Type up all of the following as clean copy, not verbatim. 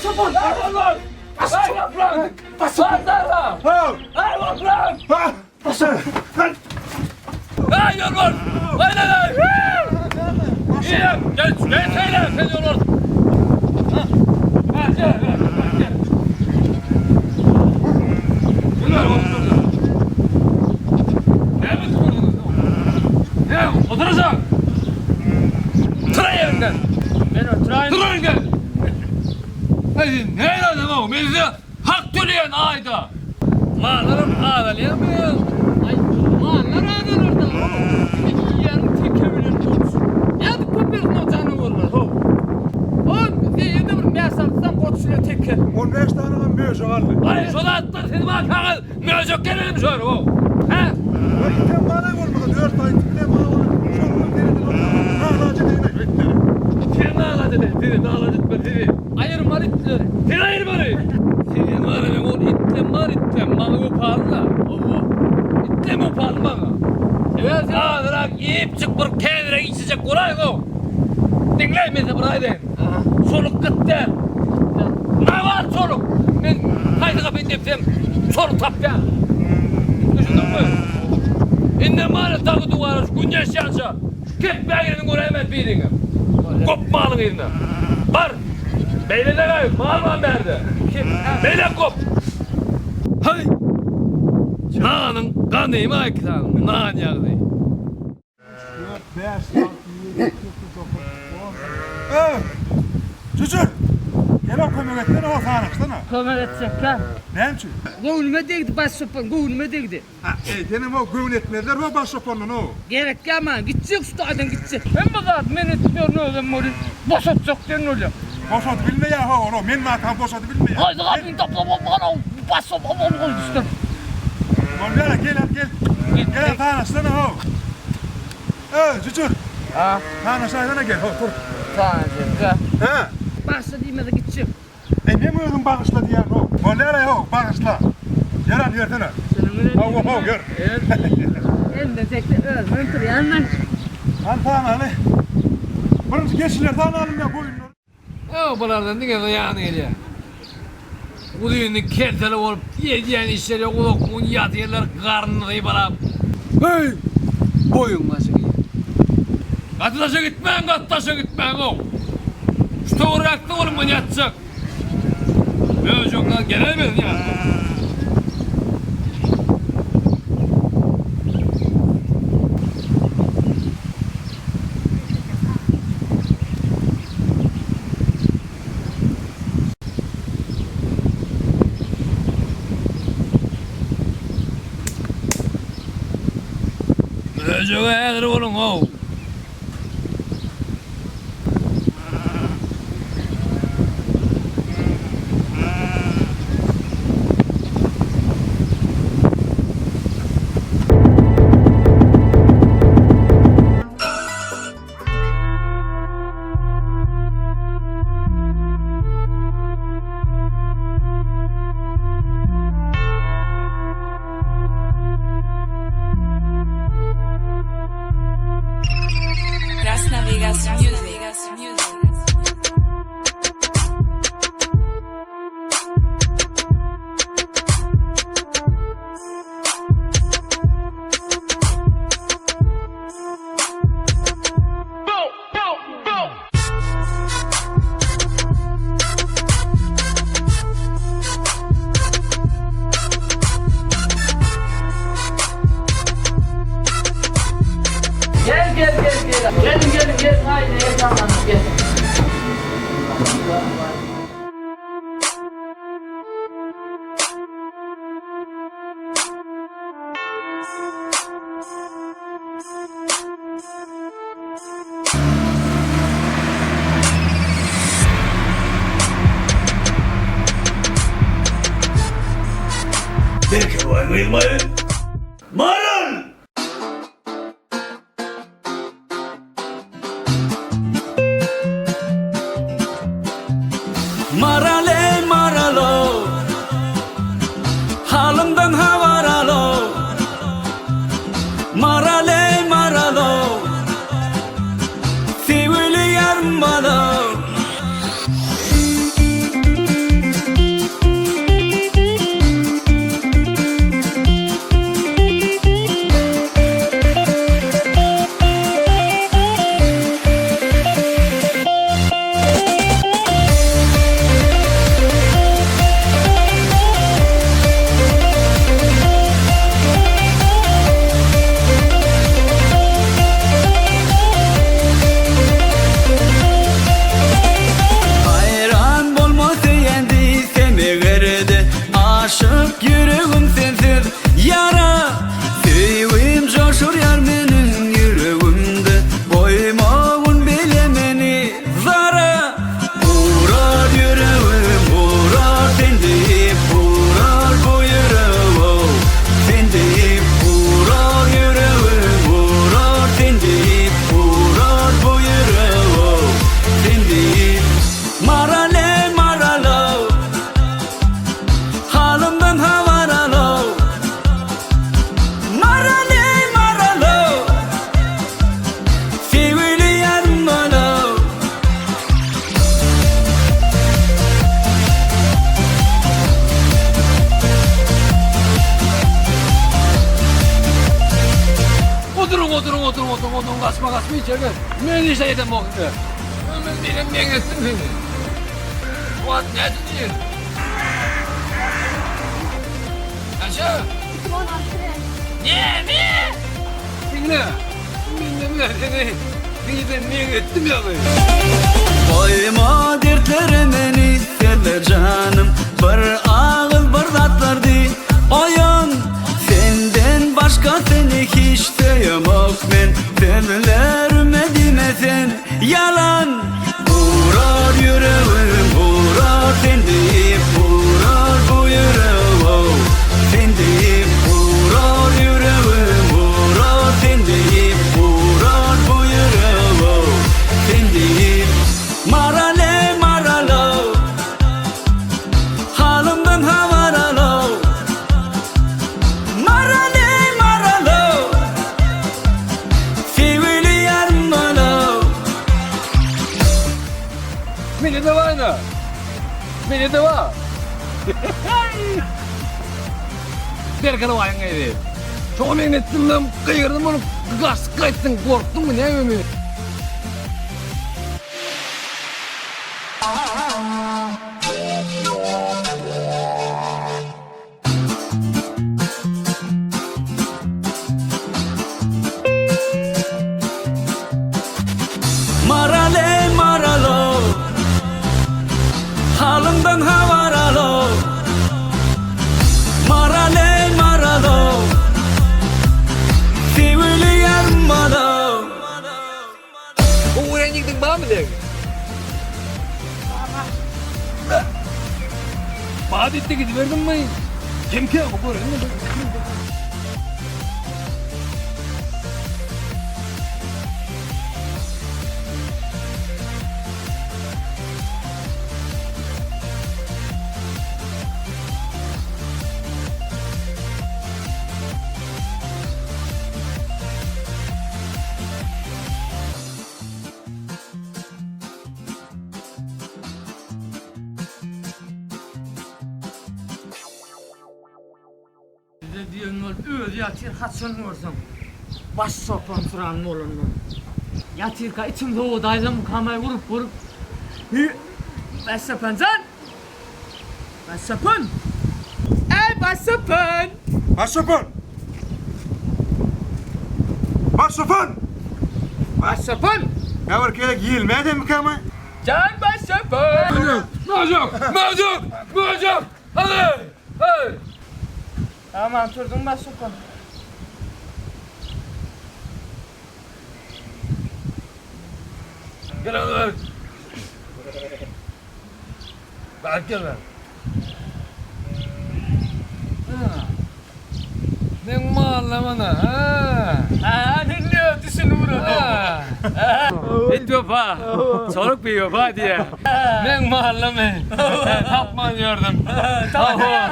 Baş çopan! Baş çopan! Baş çopan! Ha! Baş çopan! Ay yollar! Ay ay ay! İyi, gel, gel söyle, sen yollar. Ha, gel, gel, gel. Gel, otur. Ne mi tuturdunuz? Ne, oturacağım. Tıra yerinden. Men oturaýyn. Dur önünden. Hadi ne adam o? Bizi hak töleyen ayda. Mallarım azalıyor mu? Aý, mallar azalar-da, ho. Indi iýýäniň teke bilen goç. Nädip köp bersin o janawarlar, ho. O, ýene bir bäş-alty sany goç bilen teke. 15 tane lan möjek aldy. Ay şol atlar seni bakaňyz möjek gelelim şöyle o. He? Ya item bana olmadı. 4 ay item bana olmadı. Şol dereden Ağlacı değil. Bitti. Sen ne ağladı de? Seni ne ağladı etme seni. Aýyrmaly itleri. Sen ayır beni. Senin var ya o itlem var itlem. Bana o pahalı da. Hawa. İtlem o pahalı bana. Evet, sen. Ağzına yiyip çık bir kendine içecek kolay o. Dinle beni burayı deyin. Aha. Soluk gitti. Ne var soluk? Men haýsy gapyny depsem soluk tapýan. Düşündün mü? Indi mara dagy duwara şu gün ýaşýança şu kepbägini göräýmän biriňi. Kop malyň yzyna. Bar. Beýle de gaý, mal bar bärde. Kim? Beýle kop. Haý. Nanyň ganymy aýtsaň, nan ýagny. 4, 5, 6, 7, 8, 9, 10. Öh! Cücür! Gel o kömek etsene o sanaşsana. Kömek etjekkä. Näme üçin? Göwnüme degdi baş çopan, göwnüme degdi. Ha, ey, senem o göwün etmezler o baş çopandan o. Gerekkä maňa, gitjek şu taýdan gitjek. Hemme zat men edip ýörün özem welin, boşatjak diýen bolýar. Boşadyp bilmeýär ho, ol men matam boşadyp bilmeýär. Haýsy gapyny tapsam o bana baş çopan bolup goýduşdyr. Bolýar, gel gel. Gel sanaşsana ho. Öh, cücür. Ha, Sanaşaýsana gel ho, tur. sanaşjakka. He. Başla diýmese gitjek. Ey, men özüm bagyşla diýen ho. Bolýar ho, bagyşla. Ýör al ýörsene. Ho, ho, ho, gör. Elimden çekdi, özüm turýan men. Han sanaly. Birinji geçiler sanalyň ya goýunlar. Ýa bulardan diňe zyýan gelýär. Uzyny kelteli bolup edýän işleri ýok, uzak gün ýatyrlar garnyny sypalap. Heý! Boýuň başy giýer. Gaty daşa gitmäň, gaty daşa gitmäň-ow. Şu töwerekde boluň men ýatjak. Möjekler geläýmesin ýa. Möjege häzir boluň-ow. Krasna Vegas Music. Gel gel gel gel. Gelin gelin gel. Haydi gel tamam gel. Belki boýuň yzmaýyn. Maral! Maral ey maralo Halymdan habar alo Maral ey maralo Söýgüli ýarym balo. oturyň, oturyň, oturyň, oturyň, gaçma, gaçma hiç ýerde. Men işe edemok indi. Ömür diýlen meňzetdim seni. Wagt näçe diýen? Näçe? Näme? Diňle. Men näme seni diýden meňzetdim ýaly. Goýma dertlere meni sende janym Bir agyz bir zatlar diý oýan Senden başga seni hiç söýemok men Sözlerime diýme sen ýalan Urar ýüregim urar sen diýip Urar bu ýürek-ow sen diýip Urar ýüregim urar sen diýip Urar bu ýürek-ow sen diýip Marale maralow Halymdan habar alow Marale maralow Söýgüli ýarym bolow. Mende de bar ine. Mende de bar. Berkeli baýyň gyzy. Şoňa meňzetdim men gygyrdym ony gaçyp gaýtdyň gorkduňmy nämemi? Maral eý Maralow Halymdan habar alow Maral eý Maralow Söýgüli ýarym balow. Gowy görýän ýigidiň barmy seň? Bar. Bar diýip-de gidiberdiňmi? Kimkä bu göreýin. Bize diýen bolup özi ýatyr haçan görseň. Baş çopan syran bolandan. Ýatyrka içim sowadaýdam kamaý urup urup. Hi Baş çopan jan! Baş çopan! Eý baş çopan! Baş çopan! Baş çopan! Baş çopan! Ne bir gerek ýelmädemikamy? Jan baş çopan! Möjek! Möjek! Möjek! Hadi! Hey! Aman turduň baş çopan. Gel hadi. Bak gel ben. Men mallamana ha. Ha dinliyor düşünü burada. Et vefa. Çoluk bir vefa diye. Men mahallemi. Tapman gördüm. Tamam.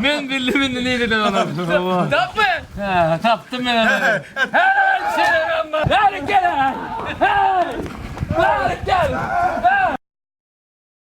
Men bildim indi nireden onu. Tapma. Ha, taptım ben onu. Hey, şerefim ben. Hey, gel. Hey. Hey, gel.